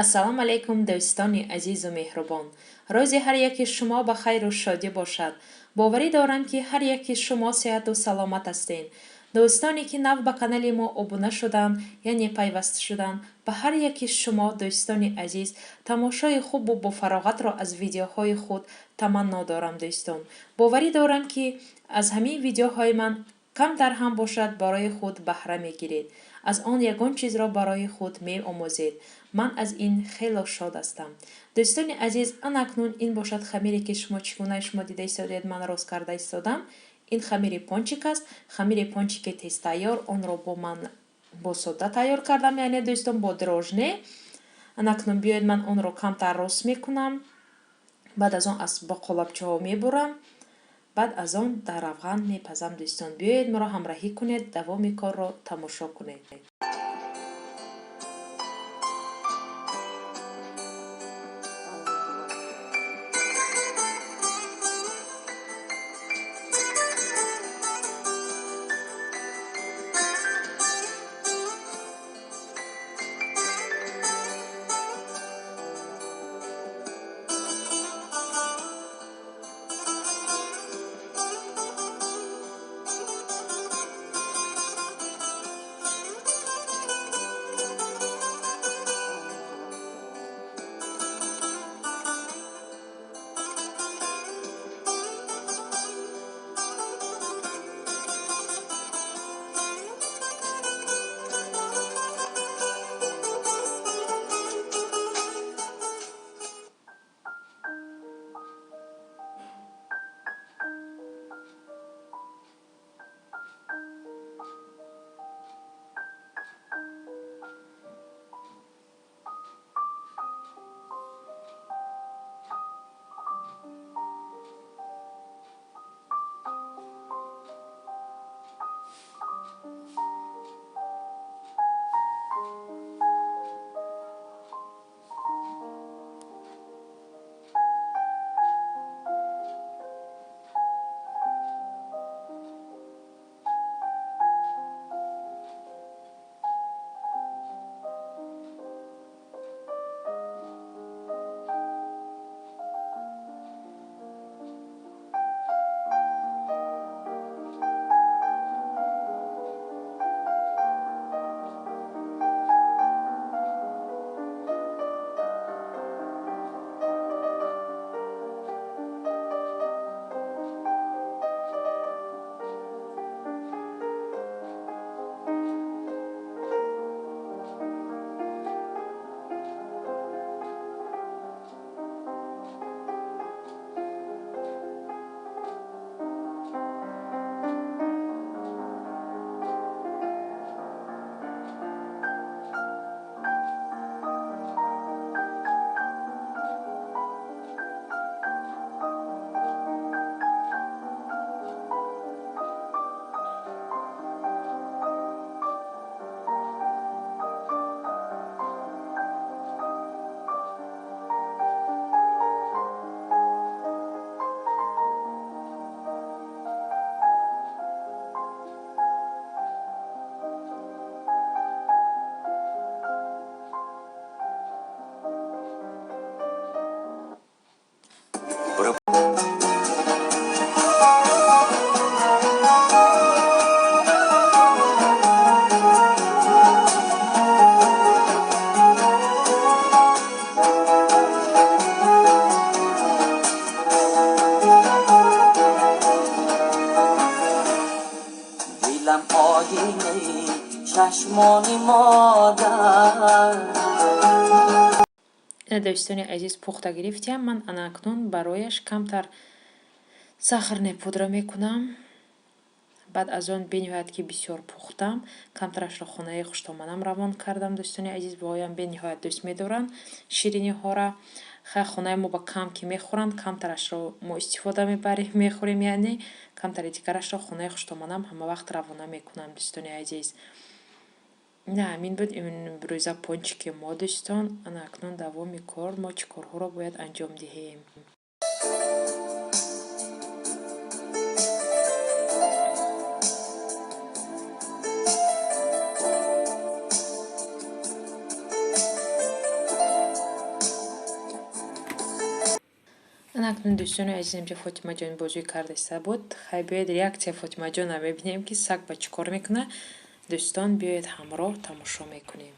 Ассалому алайкум, дӯстони азизу меҳрубон. Рӯзи ҳар яки шумо ба хайру шодӣ бошад. Боварӣ дорам, ки ҳар яки шумо сеҳату саломат ҳастед. Дӯстоне, ки нав ба канали мо обуна шуданд, яъне пайваста шуданд, ба ҳар яки шумо, дӯстони азиз, тамошои хубу бофароғатро аз видеоҳои худ таманно дорам, дӯстон. Боварӣ дорам, ки аз ҳамин видеоҳои ман камтар ҳам бошад, барои худ баҳра мегиред. Аз он ягон чизро барои худ меомӯзед. Ман аз ин хело шод ҳастам. Дӯстони азиз, анакнун ин бошад хамире, ки шумо чӣ гуна шумо дида истодед, ман рост карда истодам. Ин хамири пончик аст. Хамири пончики тезтайёр, онро бо ман бо сода тайёр кардам, яъне, дӯстон, бо дрожжи. Анакнун биёед, ман онро камтар рост мекунам. Баъд аз он аз ба қолабчаҳо мебурам. Баъд аз он дар равған мепазам, дӯстон. Биёед, маро ҳамроҳӣ кунед, давоми корро тамошо кунед. Дилам оинаи чашмони модар. Дӯстони азиз, пухта гирифтиам. Ман анакнун барояш камтар сахарная пудра мекунам. Баъд аз он бениҳоят ки бисёр пухтам, камтарашро хонаи хуштоманам равон кардам, дӯстони азиз. Воям бениҳоят дӯст медоранд шириниҳоро. Хай, хонаи мо ба кам ки мехӯранд, камтарашро мо истифода мебарем, мехӯрем, яъне камтари дигарашро хонаи хуштоманам ҳама вақт равона мекунам, дӯстони азиз. На, ҳамин буд имрӯза пончики мо, дӯстон. Ана акнун давоми кор, мо чӣ корҳоро бояд анҷом диҳем. Акнун, дӯстони азиз, инҷа Фотимаҷон бозӣ кардаиста буд. Хай, биёед, реаксия Фотимаҷонро мебинем, ки саг ба чӣ кор мекунад. Дӯстон, биёед, ҳамроҳ тамошо мекунем.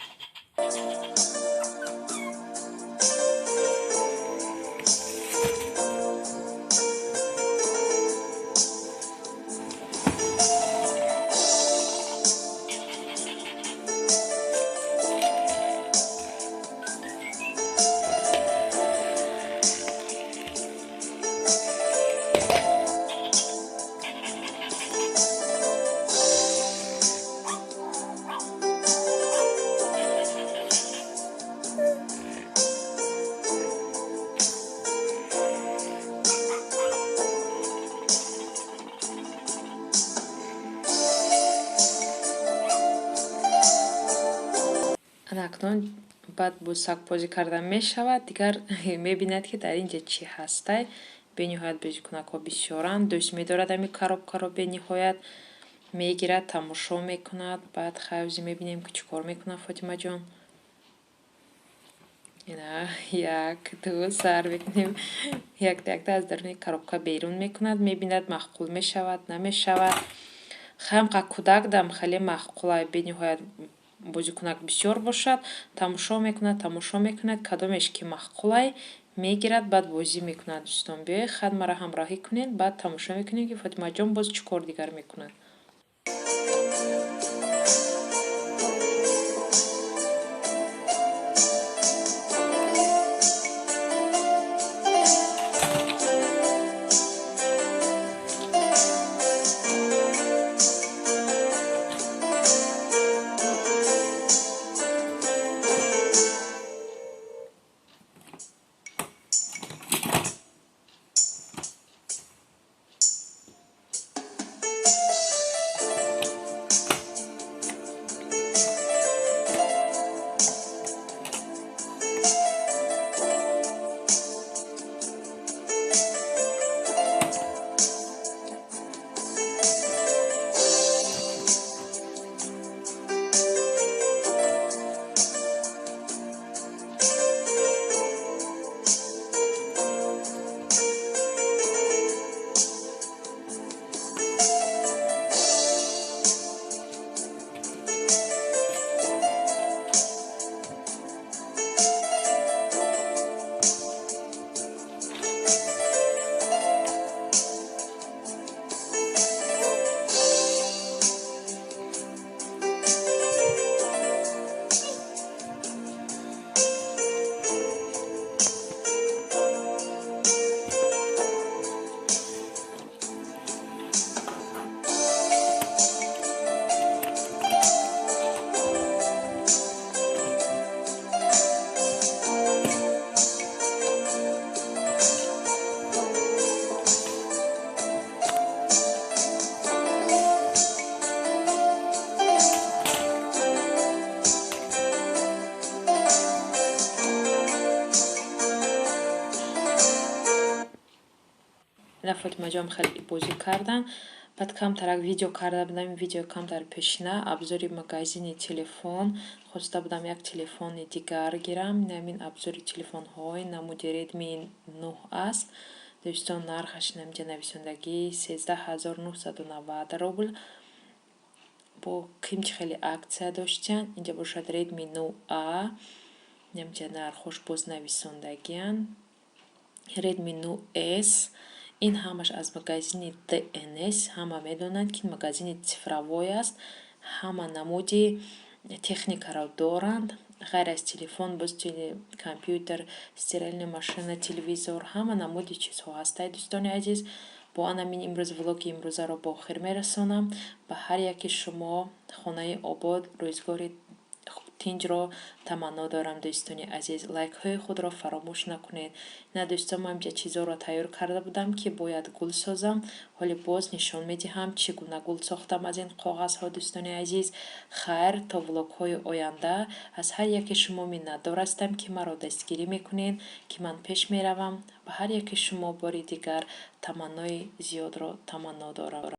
Акнун баъд бо сагбозӣ кардан мешавад. Дигар мебинад, ки дар ин ҷа чӣ ҳастай. Бениҳоят бозикунакҳо бисёранд. Дӯст медорад ҳамин коробкаро, бениҳоят мегирад, тамошо мекунад. Баъд хайзи мебинем, ки чӣ кор мекунад Фотимаҷон. Ина, як, ду, сар мекунем. Якта якта аз даруни коробка берун мекунад, мебинад, маъқул мешавад, намешавад. Хамқа кӯдак дам хеле маъқулай, бениҳоят бозикунак бисёр бошад, тамошо мекунад, тамошо мекунад, кадомеш ки маъқулай, мегирад, баъд бозӣ мекунад. Дӯстон, биёед, хат маро ҳамроҳӣ кунед, баъд тамошо мекунем, ки Фотимаҷон боз чӣ кор дигар мекунад. Фотимаҷон хеле бозӣ кардан. Баъд камтарак видео карда будам, видео камтар пешина, обзори магазини телефон. Хоста будам як телефони дигар гирам. Ҳамин обзори телефонҳои намуди Redmi 9 аст. Дӯстон, нархаш инамҷа нависондагӣ 13 990 рубл. Бо қимчи хеле акция доштиянд. Инҷа бошад Redmi 9A. Инамҷа нархош боз нависондагиянд. Redmi 9S. Ин ҳамаш аз магазини ДНС. Ҳама медонанд, ки магазини цифровой аст. Ҳама намуди техникаро доранд. Ғайр аз телефон, боз компютер, стиральная машина, телевизор, ҳама намуди чизҳо ҳастанд, дӯстони азиз. Бо анамин имрӯз влоги имрӯзаро ба охир мерасонам. Ба ҳар яки шумо хонаи обод, рӯзгори тинҷро таманно дорам, дӯстони азиз. Лайкҳои худро фаромӯш накунед. На, дӯстон, ман инҷа чизоро тайёр карда будам, ки бояд гул созам. Ҳоле боз нишон медиҳам, чӣ гуна гул сохтам аз ин коғазҳо, дӯстони азиз. Хайр, то влогҳои оянда. Аз ҳар яки шумо миннатдор ҳастам, ки маро дастгирӣ мекунед, ки ман пеш меравам. Ба ҳар яки шумо бори дигар таманнои зиёдро таманно дорам.